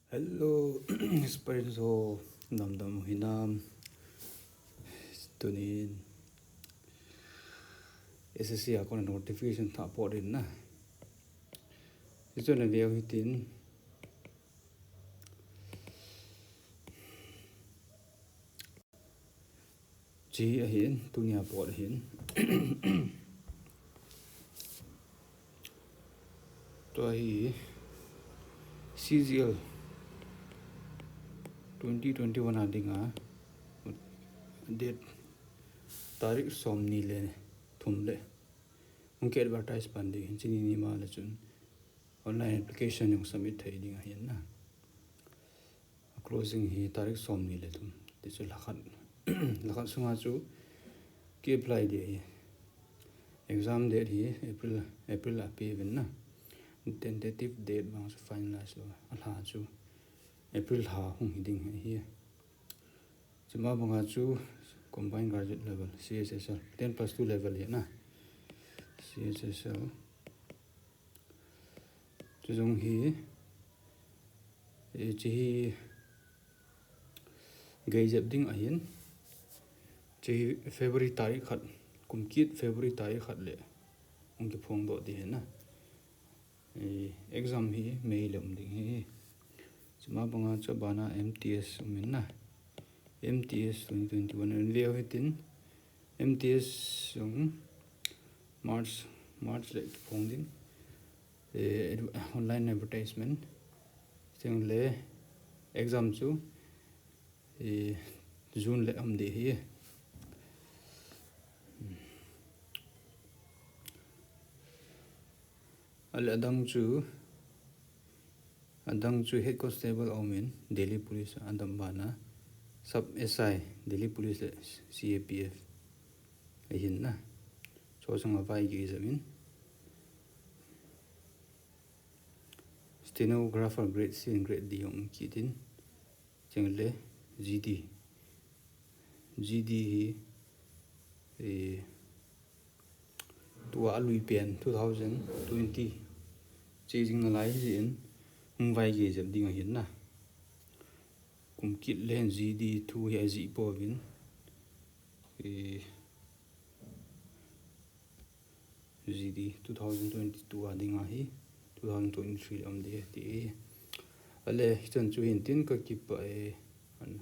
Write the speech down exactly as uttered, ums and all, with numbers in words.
Hello, students ho, damdam hinam? Tunin S S C a kona notification thah pot in na. Hichu na veu hitin. Chi ahin, tunia pot ahin. Tua hi C G L twenty twenty-one a dinga date tarik somni le thum le hung ki advertise pan ding hin, chini ni ma le chun online application jong submit thei ding ahin na. Closing hi tarik somni le thum. Tichu lhakhat, lhakhat sunga chu ki apply ding ahi. Exam date hi April, April a pe uvin na. Tentative date vang chu finalize lou. Alha chu April lha hung hi ding ahi. Chuma banga chu combined graduate level, C H S L, ten plus two level hi na. C H S L. Chu jong hi, eh, chi hi gei jep ding ahin. Chi hi February tarik khat, kum kit February tarik khat le hung kiphong doh ding ahi na. Eh, exam hi May le um ding ahi. Chuma banga chu bana M T S um in na. M T S twenty twenty-one in veu hitin. M T S jong March, March le kiphong ding. Eh, adv-, online advertisement. Chule exam chu, eh, June le um ding ahi. Ale adang chu, adang chu head constable a um in, Delhi Police a, adang bana sub S I, Delhi Police le C A P F ahin na. Chu chunga vai gei jep in. Stenographer grade C and grade D jong um kit in. Chule G D. G D hi, eh, tua alui pen two thousand twenty. Chi jing nalai hi jin, hung vai gei jep ding ahin na. Kum kit le G D thu hi ajih pouvin. Eh, G D two thousand twenty-two a dinga hi, two thousand twenty-three le um ding ahi ti. Ale, hichan chu hin tin ka kipah e. An,